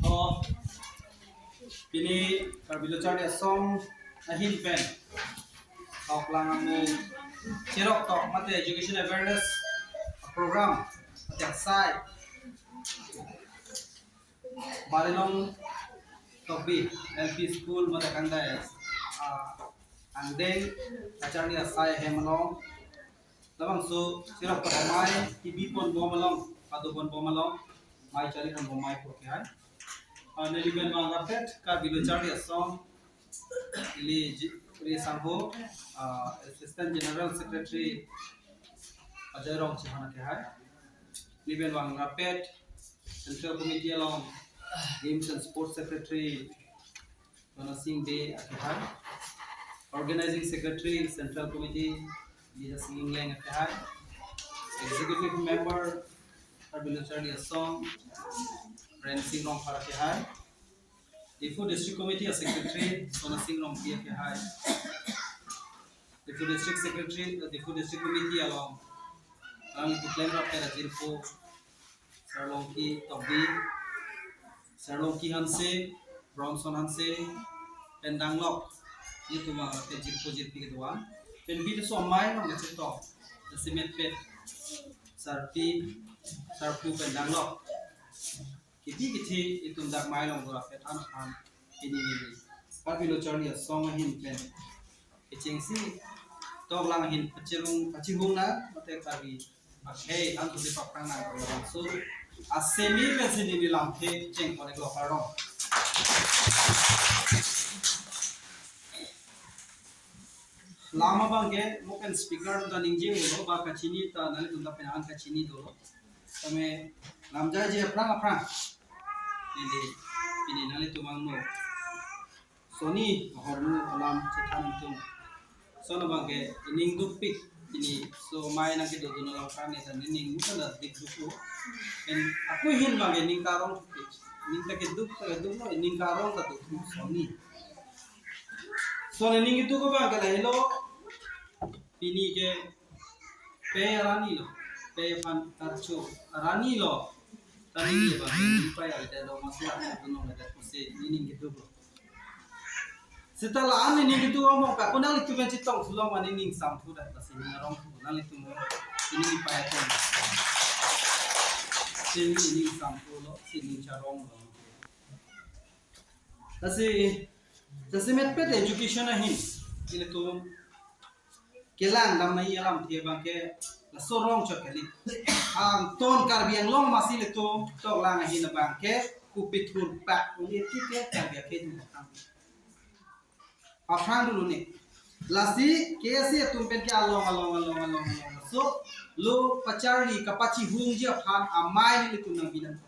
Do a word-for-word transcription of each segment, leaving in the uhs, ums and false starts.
To, pini Karbi Lo Charli Asong ahin pen toklang amu cherok tok mate education awareness program mate asai Barilong Tokbi L P School mate kangdai, ah, angdeng acharli asai hem along, labangso cherok tok amei kebi pon bom along, pado pon bom along, mei charli pon bom amei pu akehai. Ah, neli pen bang rapet Karbi Lo Charli Asong, ili ji-, ili sangho, ah, Assistant General Secretary Ajay Rongchehon akehai. Neli pen bang rapet Central Committee along Games and Sports Secretary Dona Sing Bey akehai. Organizing Secretary Central Committee Lija Sing Ingleng akehai. Executive Member Karbi Lo Charli Asong Ren Sing Rongphar akehai. Diphu District Committee a Secretary Sona Sing Rongpi akehai. Diphu District Secretary, Diphu District Committee along alangli keklem rapet ajirpo Sarlongki Tokbi, Sarlongki Hanse, Bronson Hanse, pen danglok, itum abang ke jirpo jirpi kedo-an, pen bit so amei along kachetok, jasemet pet, sarpi, sarpo pen danglok. Kipi kithi itum dak amei along do rapet aphan pini neli Karbi Lo Charli Asong ahin pen kechengsi toklang ahin pachirung pachihung na mate Karbi akhei an tusi paphrang nang ko bangso asemi pensi neli lamthe cheng konek lo kardom. Lama abang ke mo pen speaker ta ningje lo ba kachini ta nangtum ta pen an kachini dolo. Tame lamjaiji aphrang aphrang. Neli pini nanglitum angno soni ahormu alam chethan tum. Sona abang ke ining dukpik ini so amei nangkedodun alam kane ta ining mukan da dik duklo. En aku ahin abang ke ining karong dukpik. Ining ta keduk ta keduk lo, ining karong ta duk soni. Soni ining keduk abang ke lahelo. Pini ke pei arani lo, pei aphan karcho arani lo. Tani ni ba ni pa ya da lo masla ka no da kuse ining keduk lo. Seta la-an ining keduk amo ka ko nanglitum pen chetong thu lo mane ining sam thu da kasi ining arong thu nanglitum ining paya thu. Sini ining sam thu lo, sini charong lo. Kasi, kasi metpet education ahin ilitum kelang dam nai alamthe abang ke laso rong chot kali. Angton Karbi Anglong masi ilitum toklang ahin abang ke kupithur pak uli ti ke Karbi akhei atum aphrang. Aphrang dulu ni. Lasi K S A atum pen ke along along along along along. So lo pacharli kapachihungji aphan amei nelitum nangbilang.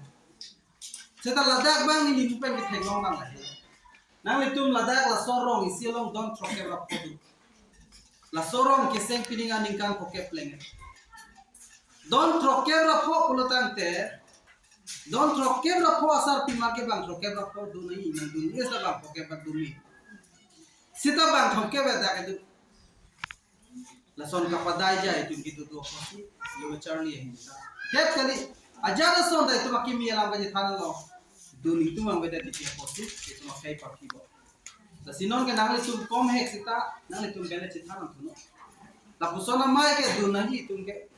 Seta ladak abang neli pen ketheklong abang lahelo. Nanglitum ladak laso rong isi along don throkkep ra pho do. Laso rong keseng pining aningkan phokep leng. Don throkkep ra pho pulo tangte. Don throkkep ra pho asarpi ma ke bang throkkep ra pho do nai nangdun. Esa bang phokep bang dun ni. Seta bang throkkep ra dak kedo. Lason kapadai jai itum kedo do apotsi, lo charli ahin ta. Det kali, ajat ason ta itum akimi alam kachethan lo. Dun itum abang beda titi apotsi, itum akhei parki bo. Lasi non ke nanglitum kom hek seta, nanglitum bele chethan nangthunon. Lapuson amei kedun nangji itum ke.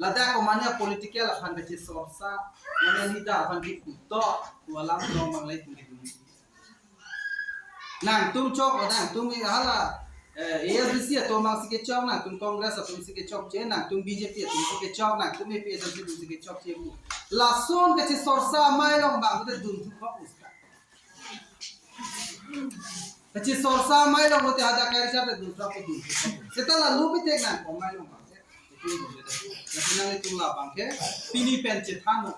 Ladak ko mane political aphan kachesorsa, mane leader aphan kekuto, walang tong bang le itum kedun. Nangtum chok, nangtum hala, eh, A S D C atum abang si kechok, nangtum Congress atum si kechokche, nangtum B J P atum si kechok, nangtum A P H L C atum si kechokche. Lason kachesorsa amei along abang te dun thu kok usta. Kachesorsa amei along te hadak kari chate dun thu kok dun thu kok. Seta la lubi tek nang ko amei along abang. Lapen nanglitum labang ke pini pen chethan.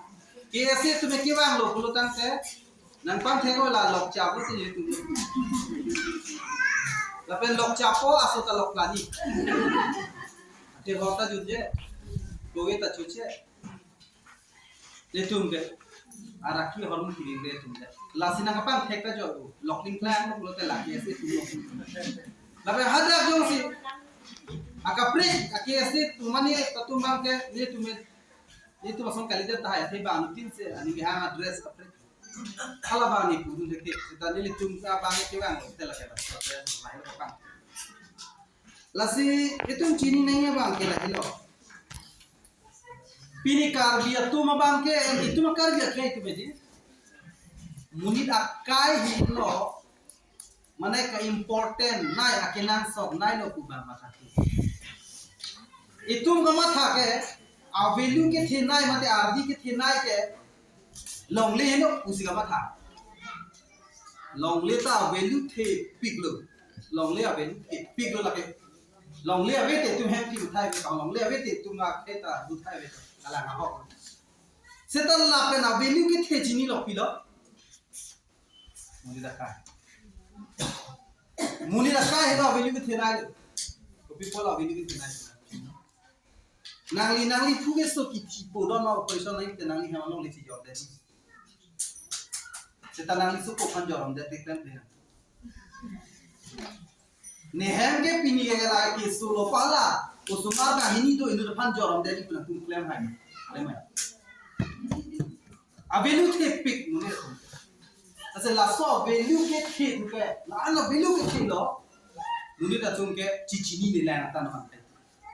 K S A atum ke vanglo pulo tangte nangpangthek-o la lokcha pulo ti nelitum. Lapen lokcha po aso ta lok plani. Ate hota juje. Kowe ta chuche. Nelitum ke araki hormu kiring nelitum ke. Lasi nangpangthek ta jo. Lok ning klang pulo te la K S A atum lo. Lapen hadak jongsi akaprek a K S A atum mane atum abang ke nelitum, nelitum ason kalidet tahai, athe bang anutin se, ani mehang address kaprek. Hala abang neli pudun deke, seta nelitum abang kevang lo, tela kevang. Lasi itum chini nangji abang ke lahelo. Pini Karbi atum abang ke, itum Karbi akhei itum aji. Monit akai helo, mane ka-important nai, akenangsot nailo pu abang matha ke. Itum kamatha ke, a-value kethenei mate ardi kethenei ke longle heno pusi kamatha. Longle ta a-value thepiklo. Longle a-value thepiklo lake. Longle ave te itum hem ti uthai ke, longle ave te itum akhei ta uthai ave, kalang ahok. Seta lapen a-value kethe chinilo pilo. Monit akai. Monit akai heno a-value kethenei. Kopi pulo a-value kethenei. Nangli, nangli phu keso kithi po don ma operation nangji te nangli hem along le chijor det. Seta nangli soko aphan jorom det klem klem. Ne hem ke pini ke la keso lo pala. Osomar kahini do inut aphan jorom det pu nangtum klem hai. Klem hai. A-value thepik monit. Ase laso a-value kethe ke, la-an a-value kethelo. Monit atum ke chichinine lang atan aphan ke.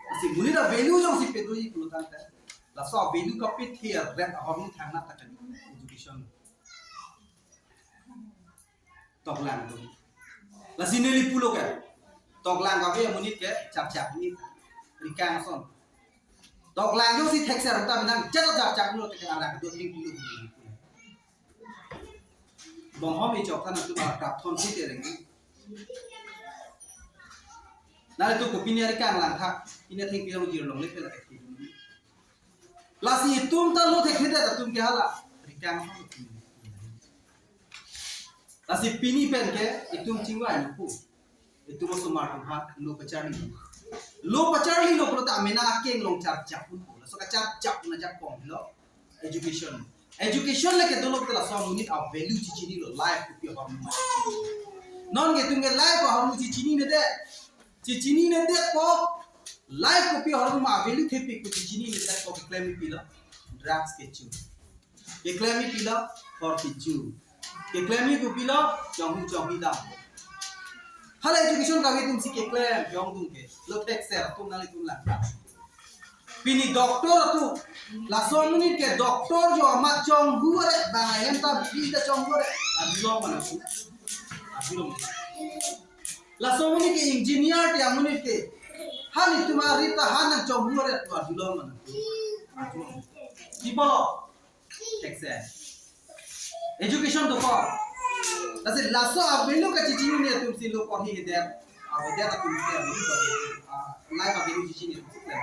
Ase monit a-value jongsi pedoji pulo tangte, laso a-value kapethe ret ahormu thangnat ta kali education. Toklang atum. Lasi neli pulo ke. Toklang kave amonit ke chapchap ni. Rikang ason. Toklang jongsi thekser ta binang jat chapchap lo te ke arang do ning pulo. Bonghom echok than atum arap thon si tereng. Nelitum kopine arikang langthak, pine thengpi longjir longle pela ke. Lasi itum ta lo thekthedet atum ke hala. Rikang. Lasi pini pen ke itum chingvai nangpo. Itum osomar atum ha lo pacharli. Lo pacharlilo pulote amena akeng along charjap unpo. Laso kacharjap un ajakong lo education. Education le ke dolo te laso amonit a-value chichinilo, life kopi ahormu ma. Non ke itum ke life ahormu chichininedet. Chichininedet po, life kopi ahormu ma, value thepik pu chichininedet po keklem pilo. Drugs kecho. Keklem pilo, hor kecho. Keklem kopilo, chonghu chonghi dam. Hala education kave atum si keklem, jong atum ke. Lo thekser atum nanglitum lang. Pini doctor atum. Laso amonit ke doctor jo amat chonghu aret bang ahem ta bi ta chonghu aret. Adulong mana tu. Adulong. Laso amonit ke engineer te amonit ke. Han itum ari ta han nang chonghu aret tu adulong mana tu. Adulong. Di bolo. Thekser. Education dokok. Lasi laso a-value kachichinine atum si lo porhi eder. A-eder atum si a-value dokok. Ah, life a-value chichinine atum si klem.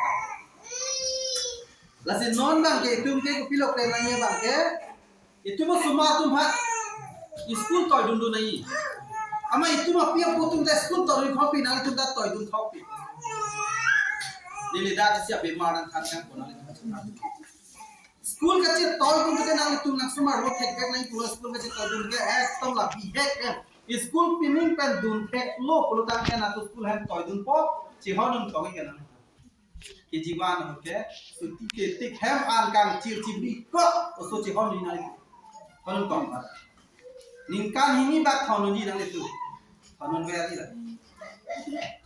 Lasi non abang ke itum ke kopilo klem nangji abang ke. Itum osomar atum ha. School toidun dun nangji. Amat itum api apo atum ta school toidun thokpi, nanglitum ta toidun thokpi. Neli dak si abemar nangthan kan ko nanglitum. School kachetoi atum ke nanglitum nang osomar lo thekvek nangji pulo, school kachetoi atum ke ekdom la bihek em. School pining pen duntheklo pulo tangte nangtum school hem toidunpo, chihondun thok ke nang. K G one ahut ke suti ketik hem an kangchir chibri kok oso chihondun nang. Hondun kok. Ningkan hini bak thondunji nanglitum. Thondunver di la.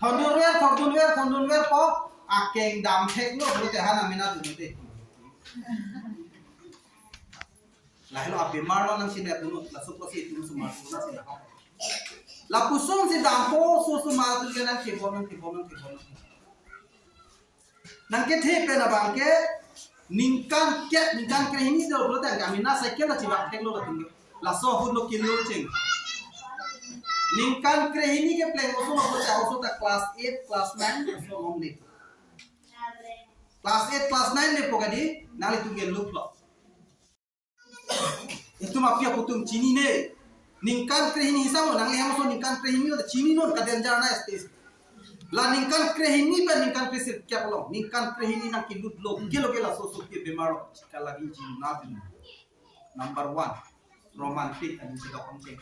Thondunver, thondunver, thondunver po. Akeng damtheklo pulote han amena dunde. Lahelo abemar lo nangsinep dunlo, laso apotsi itum osomar atum nangsinep. Lapuson si dampo oso osomar atum ke nangkebom, nangkebom, nangkebom. Nangkethe pen abang ke ningkan kep, ningkan krehini do pulote kami na cycle la chibak theklo latum ke. Laso ahut lo kilo cheng. Ningkan krehini kepleng oso lo pulote oso ta class eight, class nine, oso lom le. Class eight, class nine lepo kadi, nanglitum ke luk lo. Itum api apo atum chinine. Ningkan krehini hisap lo, nangli hem oso ningkan krehini lo, chininon ka danger na stage. La ningkan krehini pen ningkan kresirkep lo, ningkan krehini nangkelut lo, gelo gelo aso aso ke bemar lo, chika lagi jin na jin. Number one, romantic adi si dokong cheng.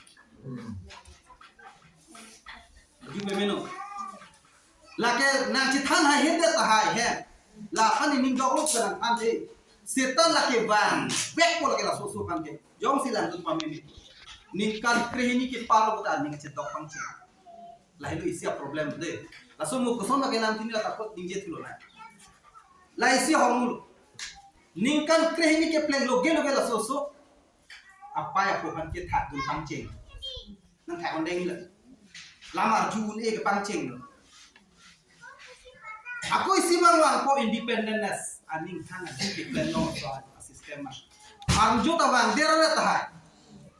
Aju pemeno. Lake nangchethan haihedet tahai he. La aphan ining dokok ke nangthan de. Seta lake vangvekpo lake laso oso aphan ke. Jongsi langdun pameme. Ningkan krehini kepar puta aning chedok pangcheng. Lahelo isi aproblem de. Laso mo koson lake lam tini la takot ningje thulo na. La isi ahormu lo. Ningkan krehini kepleng loge loge laso oso apei apo aphan ke thakdun pangcheng. Nang thak-un-e dei la. Lam arju un-e ke pangcheng lo. Ako isi mang vangpo independence. Aning hang aning kepleng long so a-system ma. Arjo ta vangdet ra tahai.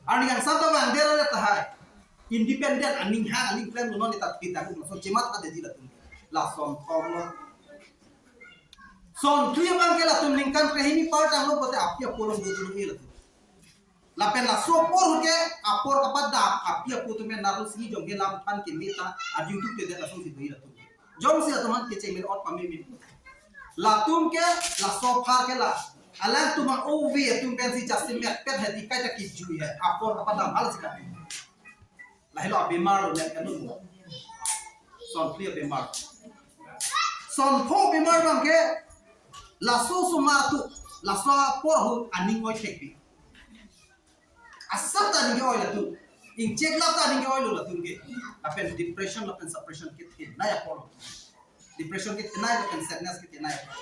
Arni kangsam ta vangdet ra tahai. Independent aning hang aning klem lo, non ta kita ko so chemat ada di latum. Lason thom lo. Son thri abang ke latum ningkan krehini par tanglo pote api apo along dodun-e latum. Lapen laso apor ahut ke apor kapadam api apo atum pen narlo sini jong ke lam than keme ta arju tuk te det asonsi do-i latum. Jongsi latum aphan kecheng men ot pameme. Latum ke laso apar ke la. Alangtum a-ove atum pensi jasemet pet hedi kaita kijui he. Apor kapadam hal si ka. Lahelo abemar lo, net kan lo. Son phli abemar. Son pho abemar abang ke laso osomar atum, laso apor ahut aning oi thekpi. Asap ta aning ke-oi latum. Ingchek lap ta aning ke-oi lo latum ke. Lapen depression lapen suppression kethenei apor lo. Depression kethenei lapen sadness kethenei apor.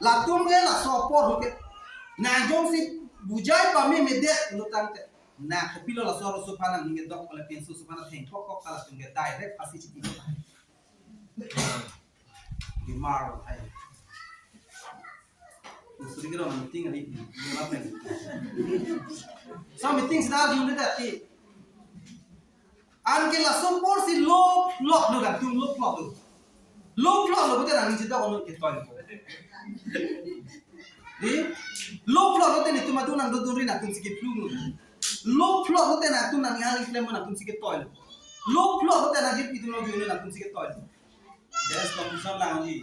Latum ke laso apor ahut ke. Nang jongsi bujai pamemedet lo tangte. Na kopilo laso oso aphan nang ningdok pala pinso oso aphan thengthok kok kala tum ke direct phasi chipi. Bemar hai. Usuri kira meeting ari. Mula pen. So meeting sida jun de dati. Anke laso apor si lo plot lo kan tum lo plot lo. Lo plot lo puta nang chita ono ketoi. Di? Lo plot lo te netum adun nang dodun ri nangtum si kephlung lo. Lo plot lo te nangtum nang hali klem nangtum si ketoi lo. Lo plot lo te nang jip itum lo jun nangtum si ketoi lo. Dance competition lang di.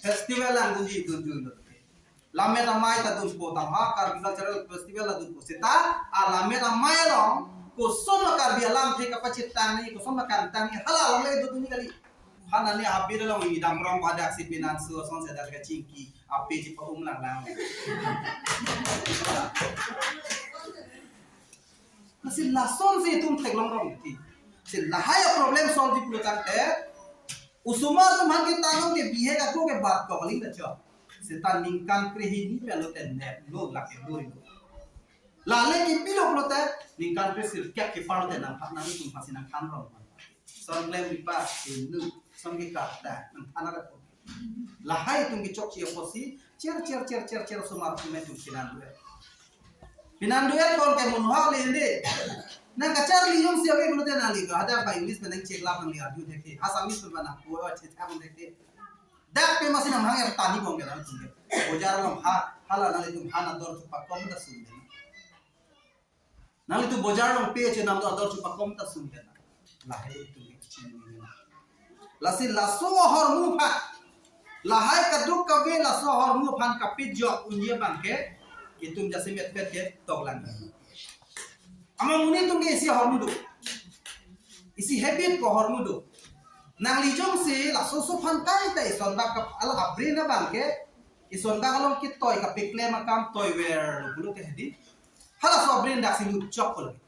Festival lang di dun dun. Lammet amei ta dunpo, tangha Karbi Cultural Festival la dunpo. Seta a lammet amei along koson ma Karbi alamthe kapachethang ni, koson ma kangtang ni, hala along le dodun ni kali. Hana ni habir along ini damrong pada aksi pinansu asonsi dak kachingki ape ji pa-um lang lang. Lasi lasonsi itum theklong rong ti. Si lahai aproblem solve ji pulo tangte, osomar atum aphan ketang ke bihek ako ke bat ko kaling ta chok. Seta ningkan krehini pen lo te neplo lake lo ri lo. Lale kepilo pulote ningkan kre sirkep kepar lo te nang nangtum aphansi nang than rong. Son klem ripa inu son ke karta nang than ra. Lahai atum kechokche apotsi cher cher cher cher cher osomar atum pen atum pinandu-et. Pinandu-et kon ke munhok le ende. Nang kacharli jongsi ave pulote nangli ko hadak ba English pen nang chek lap nangli arju thekthe. Assamese pen ba nang puo chethak thekthe. Dak pe masi nang hang er tani bong ke nangtum ke. Bojar along ha hala nanglitum han ador chupakom ta sum de. Nanglitum bojar along pe chenam do ador chupakom ta sum de. Lahai itum ke chini. Lasi laso ahormu aphan. Lahai kaduk kave laso ahormu aphan kapejok unji abang ke itum jasemet pet ke toklang. Amat monit atum ke isi ahormu do. Isi habit ko ahormu do. Nangli jongsi laso oso aphan kaita ison bak kap ala a-brain abang ke ison bak along ketoi kapeklem akam toiver lo pulo ke hedi. Halaso a-brain daksi lutchok ko lagi.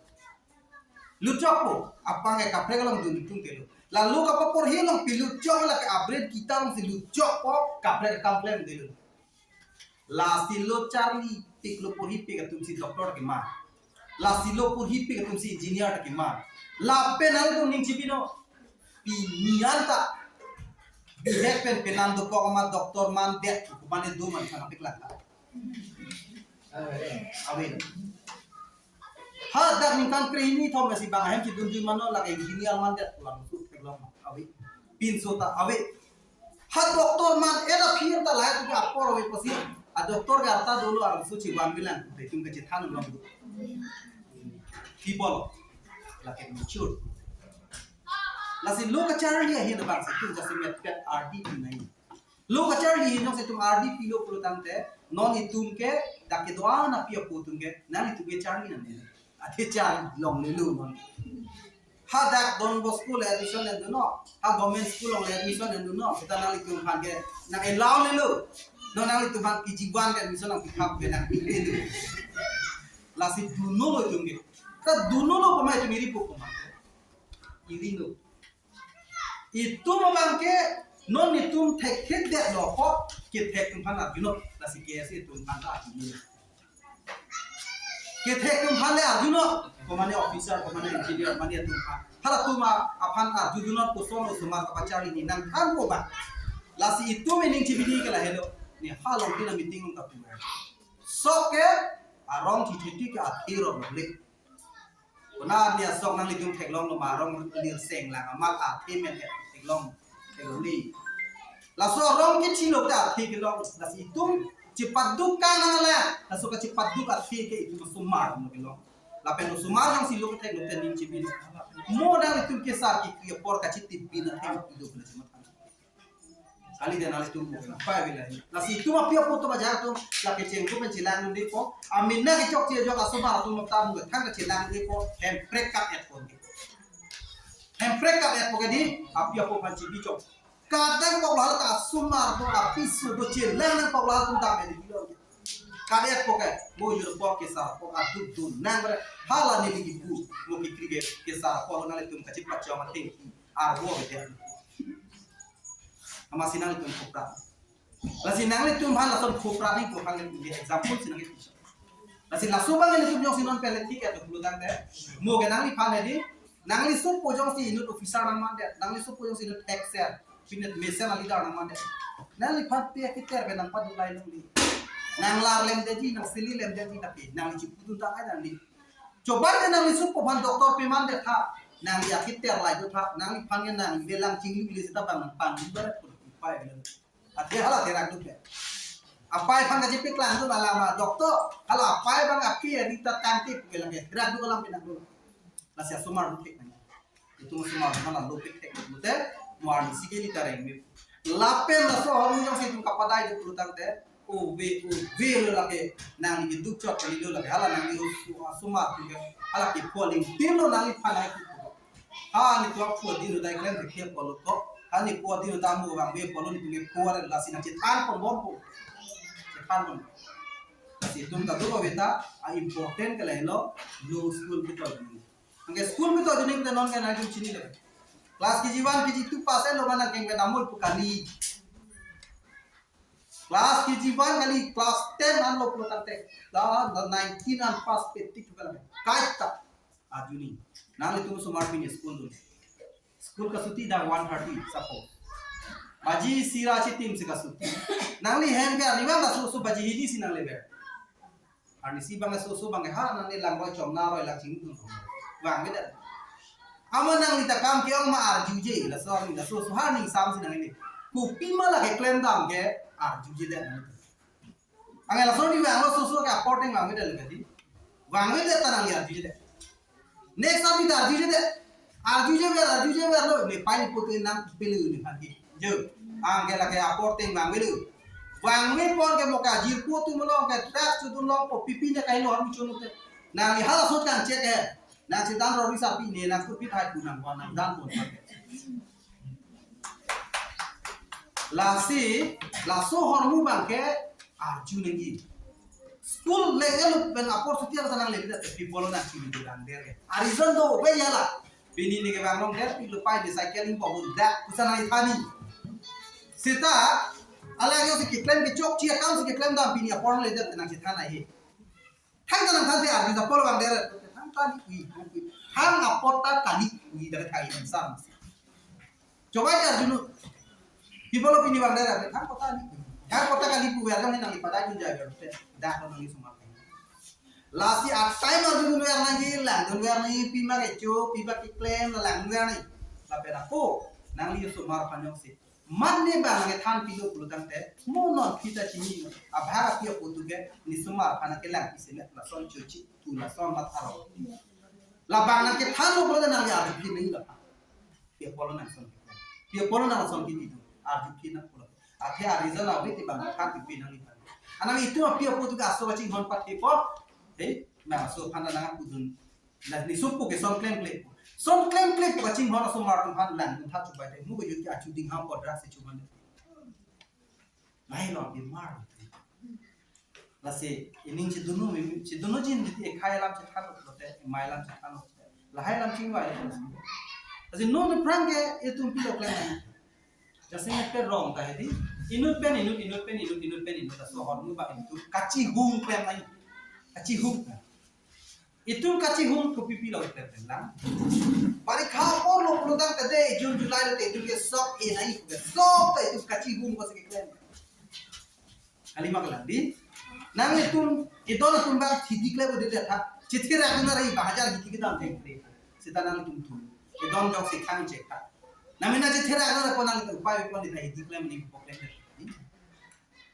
Lutchokpo, apang ke kaprek along dun tung telo. Lalu kapaporhi along pi lutchok lake a-brain kita alongsi lutchokpo, kaprek akam klem telo. Lasi lo charlipik lo porhipik atumsi doctor ta kemar. Lasi lo porhipik atumsi engineer ta kemar. Lapen nangtum ning chibino. Pini anta. Bihek pen penan dokok amat doctor mandet, mane do man changapik lata. Amen. Hadak ningkan krehini thom si bang ahem chidunjui mano lake engineer mandet pulang su theklong ave. Pinso ta ave. Ha doctor man-et aphi ta lahai atum ke apor ave pusi. A doctor ke arta dolo arloso chivan bilang. Itum kachethan long. People lake mature. Lasi lo kacharli ahin abang si itum jasemet pet ardi pinai. Lo kacharli ahin jongsi itum ardi pilo pulo tangte, non itum ke dak kedo-an api apo atum ke, nanglitum ke charli nang. Athe charli longle lo non. Hadak Don Bosco le admission endunon, ha government school along le admission endunon, seta nanglitum aphan ke nang allow le lo. Non nanglitum aphan K G one ke admission nangpithap ke nangpile do. Lasi dunolo itum ke. Ta dunolo pama itum iripo pama. Irino. Itum abang ke non itum thekthedetlo ko kethek atum aphan arjunon. Lasi K S A atum aphan ta arjunon. Kethek atum aphan le arjunon. Komane officer, komane engineer, mane atum aphan. Halatum aphan arjudunnon, koson osomar kapacharli ne nangthanpo ba. Lasi itum ining chibidi ke lahelo. Ne halong tina meeting along kapu. Sok ke arong chichiti ke athirok le. Konat ne asok nanglitum theklonglo ma, arong lirseng lang amat athe men theklong, theklongli. Laso arong kechilo ta athe kelong, lasi itum chepaduk kanang ala, laso kachepaduk athe ke itum asomar mo kelong. Lapen osomar jongsi lo kethek lo ten ning chibi. Mo nanglitum kesar kekri apor kachitip bin athe lo pido kena chemat. Kali dia nanglitum mo pai bila. Lasi itum api apo atum ajar atum, lake chengko pen chelangdunde po. Amena kechokche ajok asomar atum ta mo thang kachelangdunde po. Hemprek kat-et po. Hemprek kat-et po ke di, api apo aphan chibi chok. Kadang kok lahat ta asomar atum apiso do chelang nangkok lahat atum dam edi kilo. Kat-et po ke, mo jur po kesar po aduk dun nang ber hala neli kipu, mo kekri ke kesar po nanglitum kachipachong athengpi arvo ke dia. Amatsi nanglitum khopra. Lasi nanglitum aphan lason khopra nangpo aphan example si nangpi. Lasi laso abang nanglitum jongsi non pele thik ya to pulotangte. Mo ke nangliphan edi. Nangli sopo jongsi inut officer nangmandet. Nangli sopo jongsi inut excel. Pinet mesen a leader nangmandet. Nangliphan pe akiter pen nangpaduk lailongli. Nanglar lemdetji, nangseli lemdetji tapi. Nangli chipudun ta ai nangli. Chobai ke nangli sopo aphan doctor pemandet tha. Nangli akiter lai do tha. Nangliphan ke nangli belang chinglu le seta bang nangpangdun barat pun upai bilang. Athe hala therak duk le. Apai aphan kachepeklang dun alam a doctor. Hala apai abang api ari ta tangte puke lang ke. Therak duk alam pinang dun. Lasi asomar duk thek nang. Itum asomar mana lo pek thek duk te. Mo arnisi ke lita reng mi. Lapen laso ahormu jongsi itum kapadai duk pulotangte. Ove, ove lo lake. Nangli duk chot kali lo lake. Hala nangli asomar puke. Hala ke polling. Tin lo nangliphan lake. Ha ne tua pho dino dai klen ke polo ko. Ha ne pho dino ta mo vangve polo ne punya pho are lasi nangchethan ponbom po. Chethan pon. Lasi itum ta do beta a important ke lailo lo school ke to. Anke school ke to juni ke non ke na itum chini le. Class K G one, K G two pass lo mana keng ke namul pu kali. Class K G one kali class ten an lo pulotangte. Da, da nineteen an pass petik tu kali. Kaita. Arjuni. Nanglitum asomar pini school dun. School kasuti da one thirty, suppose. Baji isi ra chitim si kasuti. Nangli hem ke arni abang da so so baji hini si nanglever. Arnisi abang so so abang ha nangli langroi chomnaroi lang chingdun. Vangvedet. Amat nangli ta kam ke-ong ma arjuje, laso arni laso so ha ning sam si nangli. Kopima lake klemdam ke arjujedet nangli. Anke laso arni vanglo so so ke apor teng vangvedet le kati. Vangvedet ta nangli arjujedet. Next arni ta arjujedet. Arjujever, arjujever lo. Ne pai ne putin nangpele nephan ke. Jo. Anke lake apor teng vangvelo. Vangve pon ke mo kajirpo atum along ke track chudun longpo pipi ne kailo ahormu chonute. Nangli hala sot kangchek ke. Nangchedan rori sapi ne nangkupit hai pu nangvan nangdan pon. Lasi, laso ahormu abang ke arju nangji. School leng elu pen apor suti arta nangle tapi polo nangchini jodang der ke. A reason do be yala. Pini ne ke bang long der pilo pai de cycling po bunda kusa nangthani. Seta, alang yo si keklem kechokche akam si keklemdam pini apor le der nangchethan ahi. Thang ta nangthante arju ta polo abang der. Thang ta li ui, ui. Thang apot ta kali ui der thang insam. Chobai ta arjunon. Pipolo pini abang der. Thang apot ta li ui. Thang apot ta kali ui. Arjang nangli padai dun jai ber. Dak lo nangli sumar. Lasi a time arjudunver nangji, langdunver nangji, pima kecho, pima keklem, langdunver nangji. Lapen ako, nangli sumar panyong si. Mane abang nangthan pilo pulotangte, mo non kita chini no. Abhar api apo tu ke, ne sumar aphan kelang isi le, lason chochi, tu lason mat aro. Labang nangkethanlo pulote nangli arju phi nangji labang. Pi apolo nangson. Pi apolo nangson kiti tu. Arju phi nang pulo. Athe a reason ave te abang than pi nangli than. Anang itum api apo tu ke aso kachinghon pathepo. He, nang aso aphan nangpudun. Na ne sopo ke son klemkle. Son klemkle pu kachinghon asomar atum aphan langdun tha chubai te. Mu ke jut ke achu ding ham podra si chuman. Lahelo abimar. Lasi ining chedunu, chedunu jin titi ekhai alam chethanlo te, emai alam chethanlo te, lahai alam chingvai lo. Lasi non aphrang ke itum pilo klem nang. Jasemet pen rong ta hedi. Inut pen inut, inut pen inut, inut pen inut. Laso ahormu abang itum kachihung klem nang. Kachihung. Itum kachihung kopi pilo klem nang. Parikha apor lo pulo tangte June July lo te itum ke sok e nai ke sok ta itum kachihung ko si keklem. Kalima kelang di. Nanglitum idon atum abang hidi klem ode tha. Chithi ra kuna rai ba hajar hidi kedam thek thek. Seta nanglitum thum. Idon jongsi khang chek tha. Namena chithi ra kuna pon nanglitum upai pon di hidi klem ni pok klem.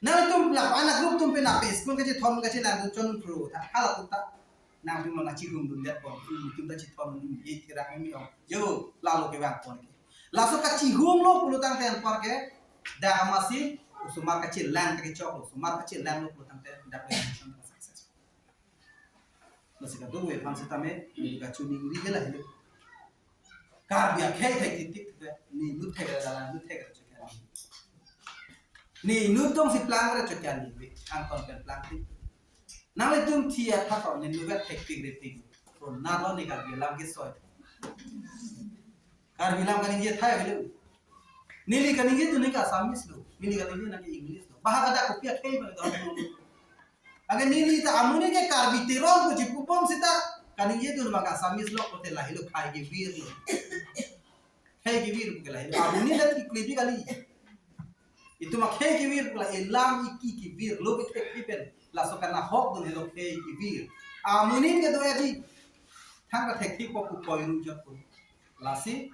Nangtum la ana group atum pen ape school kachethon kachelang atum chonpro tha, halatum ta. Nangtum lo nangchihung dundet pon, itum ta chethon dun ye kira kami ong. Yo, lalo kevang pon ke. Laso kachihung lo pulo tangte anpar ke, dak amatsi osomar kachelang ta kechok lo, osomar kachelang lo pulo tangte dak le mission ta successful. Lasi kadokave aphan sitame, neli kachiningri ke lahelo. Karbi akhei thek titik ke, ne inut thek ra dalan inut thek ra chokyan. Ne inut tong si plang ra chokyan ni, angkon pen plang ti. Nanglitum thi athak ne inut thek tik re tik. Ron na lo ne Karbi alam kesoi. Karbi alam kaningje thai helo. Neli kaningje tu ne ke Assamese lo. Neli kaningje nang ke English lo. Bahak ada kopi akhei bang dong. Agar neli ta amonit ke Karbi Teron ko chipupom seta kaningje tu bang Assamese lo kote lahelo khei kevir lo. Khei kevir ko lahelo. Amonit la ki klebi kali. Itum akhei kevir ko la elam iki kevir lo ke thek pen. Laso kana hok dun helo khei kevir. Amonit ke do adi. Thang ka thek thik ko ku koi ru jot ko. Lasi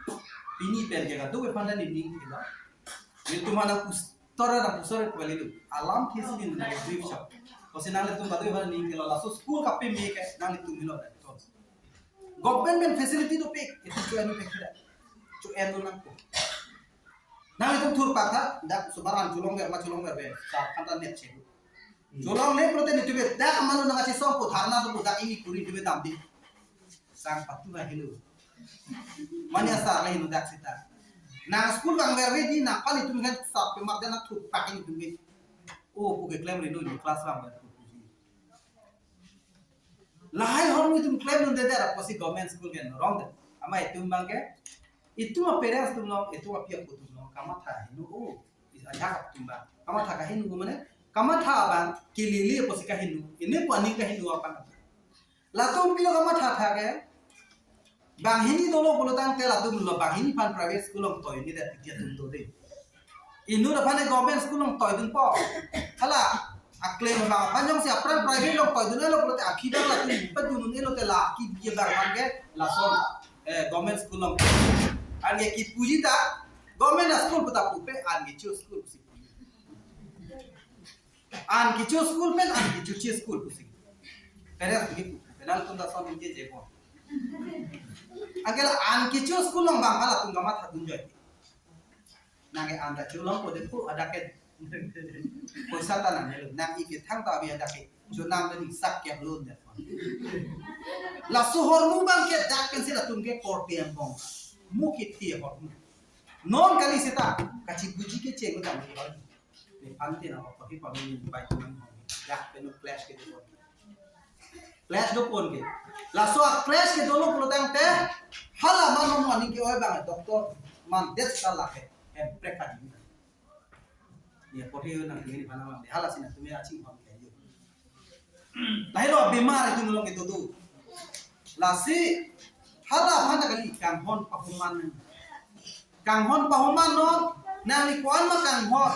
pini pen ke kadokave aphan ta nening helo. Itum ana pus Tora na pusore kwali tu. Alam kisi din na brief shop. Kosi nanglitum badu ba ning kelo laso school kape me ke nanglitum helo da. Government pen facility dopik, itu cho-en pek da. Cho-en nangkok. Nanglitum thurpak tha, dak subaran cholong ber ma cholong ber be. Sa kanta net che. Cholongle pulote netum be dak manu nangkachesong ko dharna do dak ini puri netum be damde. Sang patu ba helo. Mane asar le heno dak seta. Nang school bang verve di nang pali tum hen sap pe mak dan thurpak netum be. O pu keklem ri no class bang verve. Lahai ahormu itum klemdunde ra pusi government school ke norong de. Ama itum bang ke, itum a parents atum long, itum api apo atum long kamatha heno o. Ajak atum bang kamatha kaheno mane, kamatha bang kelele pusi kaheno. Ine pu aning kaheno aphan. Latum pilo kamatha tha ke. Banghini dolo pulo tangte latum lo banghini aphan private school along toini det titi atum do de. Inut aphan government school along toidunpo. Hala aklem bang aphan jongsi apran private along toidunlo pulote aphi bang latum padun-unlo te la kibi bang aphan ke lason, eh, government school along. Anke kipuji ta government school puta pupe, an kecho school si. An kecho school pen an kechoche school pusi. Parents pu penang tum ta son inje je ko. Anke la an kecho school along bang halatum kamathadun joi. Nang ke an ta cholong ko de pu adak ke. Poisa ta nang helo. Nang ike thang ta abi adak ke. Cho nang ni sak ke loan de. Laso ahormu bang ke dak pensi latum ke korte ambong. Mukit ti ahormu. Non kali seta kachipuji kecheng ta. Nephan te nang pahi pami bai tum nang hong. Dak pen clash kedo pon. Clash do pon ke. Laso a clash kedolo pulo tangte hala man hong aning ke-oi bang doctor man det sala ke. Em prekha di. Ye pahi nang kini bana man hala sina tumi aching hong ke. Lahelo abimar itum along kedo do. Lasi hala aphan ta kali kanghon pahuman. Kanghon pahuman non, nangli ko-an ma kanghon.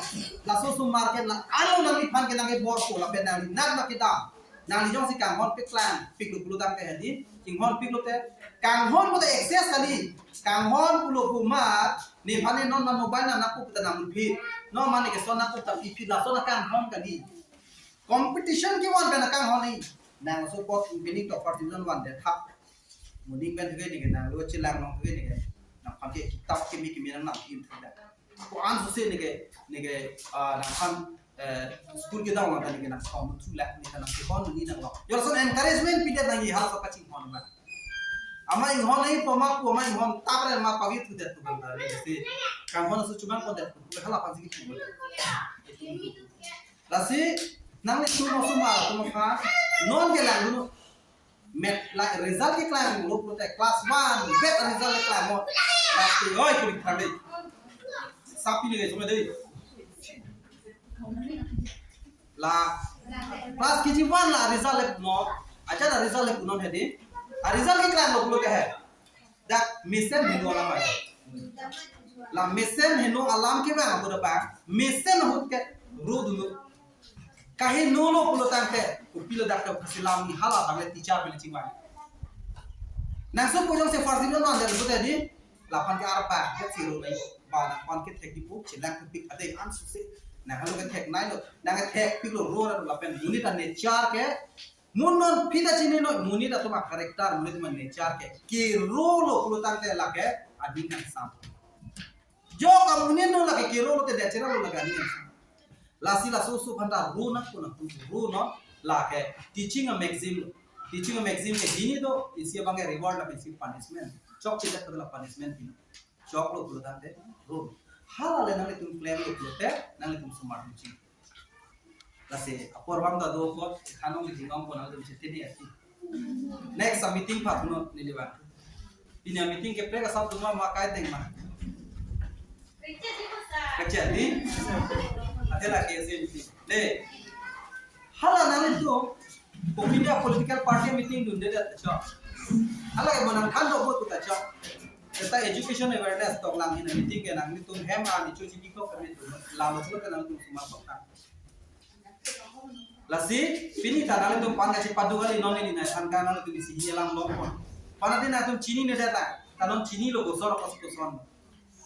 Laso osomar ke la alo nangliphan ke nangkebor ko lapen nangli nat ma kedam. Nangli jongsi kanghon piklang, piklo pulo tangte hedi, chinghon piklo te. Kanghon puta excess kali. Kanghon pulo pu ma, nephan ne non ma mobile nang nangkup ta nangmun phi. Non ma ne keson nangkup ta phi phi laso na kanghon kali. Competition kevan pen kanghon ni. Nang so pot evening topper season one de thap. Morning pen thuke neke nang lo chelang nong thuke neke. Nangphan ke kitap kimi kimi nang nang kim thuda. Ko-an sose neke, neke, ah, nangphan, eh, school kedam nang neke nang khom thu la neke nang kehon ni nang lo. Yo lason encouragement pidet nang ye hal so kachinghon ba. Ama inghon nai poma poma inghon tap re ma pavi thudet tu bang ta neke se. Kanghon so chubang kodet tu hala phan si ki thu. Lasi nanglitum osomar atum aphan non ke langdun. Met la result ke klanglo pulote class one bet result ke klanglo. Class two oi kulik thang dei. Sapi ni guys, dei. La class K G one la result le no. Acha la result le punon he dei. A result ke klanglo pulote he. Dak mesen heno alam ai. La mesen heno alam ke bang abu da bang. Mesen ahut ke ro dulu. Kahenolo pulo tangte, kopilo dak ke kasilam ni hala bang le teacher beli chingwai. Nangso pojong se first division non dari pulote dei, laphan ke arpa, ke zero nai. Ba nangphan ke thek di pu, chelang ke pik ade an suse. Nang halo ke thek nai lo, nang ke thek pik lo ro lapen monit a nature ke. Mun non phi ta chinilo, monit atum a character, monit atum a nature ke. Kerolo pulo tangte lake, aning kangsam. Jo ka monit no lake kerolo te natural lo lake aning kangsam. Lasi laso oso aphanta ro nangpo nangtum ro non lake teaching a maxim lo. Teaching a maxim ke hini do, isi abang ke reward lapen isi punishment. Chokche det pada la punishment hini. Choklo pulo tangte ro. Hala le nanglitum klemlo pulote nanglitum osomar atum chini. Lasi apor bang ta do ko, thanong di jingong ko nangtum chete ni ati. Next a meeting pha puno neli bang. Pini a meeting ke prek asap duma ma kai teng ma. Kecil di. Ate la ke isi meeting. Dei. Hala nanglitum, Kopi India political party meeting dunde ta cho. Hala ke mo nangthan do bo ta cho. Seta education awareness tok lang hin meeting ke nanglitum hem ani cho chini ko kami tu. Lalu tu ke nanglitum osomar tok ta. Lasi, pini ta nanglitum aphan kachepadu kali non neli nai than ka nanglitum isi hi alam long pon. Aphan ati nanglitum chinine det ta, ta non chinilo kosor kosi koson.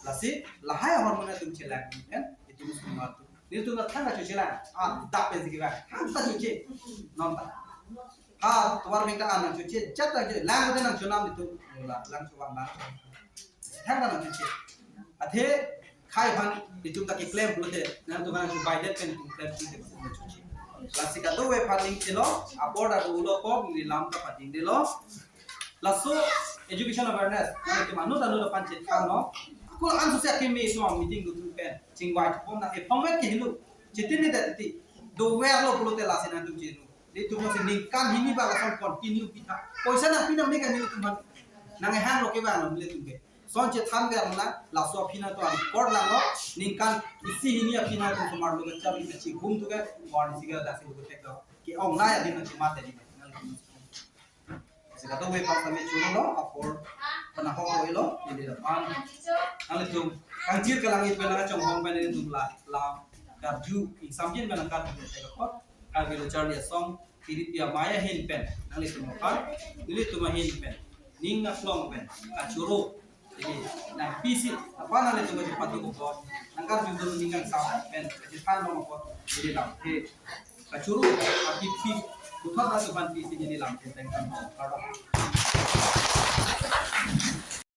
Lasi, lahai ahormu nanglitum chelang, kan? Itum osomar atum. Nelitum ta than kachoche lang, ah, dap pen si kiba, than ta choche, non ta. Ha, tovar mengta an nangchoche, jat ta choche, lang ta nangchonam nelitum, la, lang chowang lang. Than ta nangchoche. Athe, khai aphan nelitum ta keklem pulote, nangtum aphan nangchobai det pen nelitum klem si de nangchoche. Lasi kadokave aphan ning chelo, apor ta dolo ko, neli lam ta padingdelo. Laso education awareness, nangtum anut anut aphan chethan no. Ako an suse akimi so meeting do tu pen, chingvai thupon na, e format ke helo, chetin ni dati, doverlo pulote lasi nangtum chenu. Nelitum si ningkan hini ba lason continue pitha. Poisa nangpi nangme kan nelitum aphan. Nang ehang lo ke ba nang nelitum ke. Son chethan ke na, laso aphi nangtum an record lang lo, ningkan isi hini aphi nangtum osomar lo ke cham ni chihum tu ke, warning si ke lasi lo ke tek lo. Ke-ong na ya din nang chima tadi. Seta kadokave aphan tame chunlo, apor panahok lo ilo, neli lapen nanglitum kangchir kalang it pen nangchonghong pen nelitum la, la karju, ingsamjin pen nangkarju te kapot, Karbi Lo Charli Asong, Tiripi Amei ahin pen, nanglitum aphan, nelitum ahin pen, ning aklong pen, kachoro, Neli nangpisi, apa nanglitum kachepatu ko, nangkarju dun ning kangsam pen, kachethan long ko, neli lamthe. Kachoro, api pi, puthot nangtum aphan pisi neli lamthe tengkan. Kardom.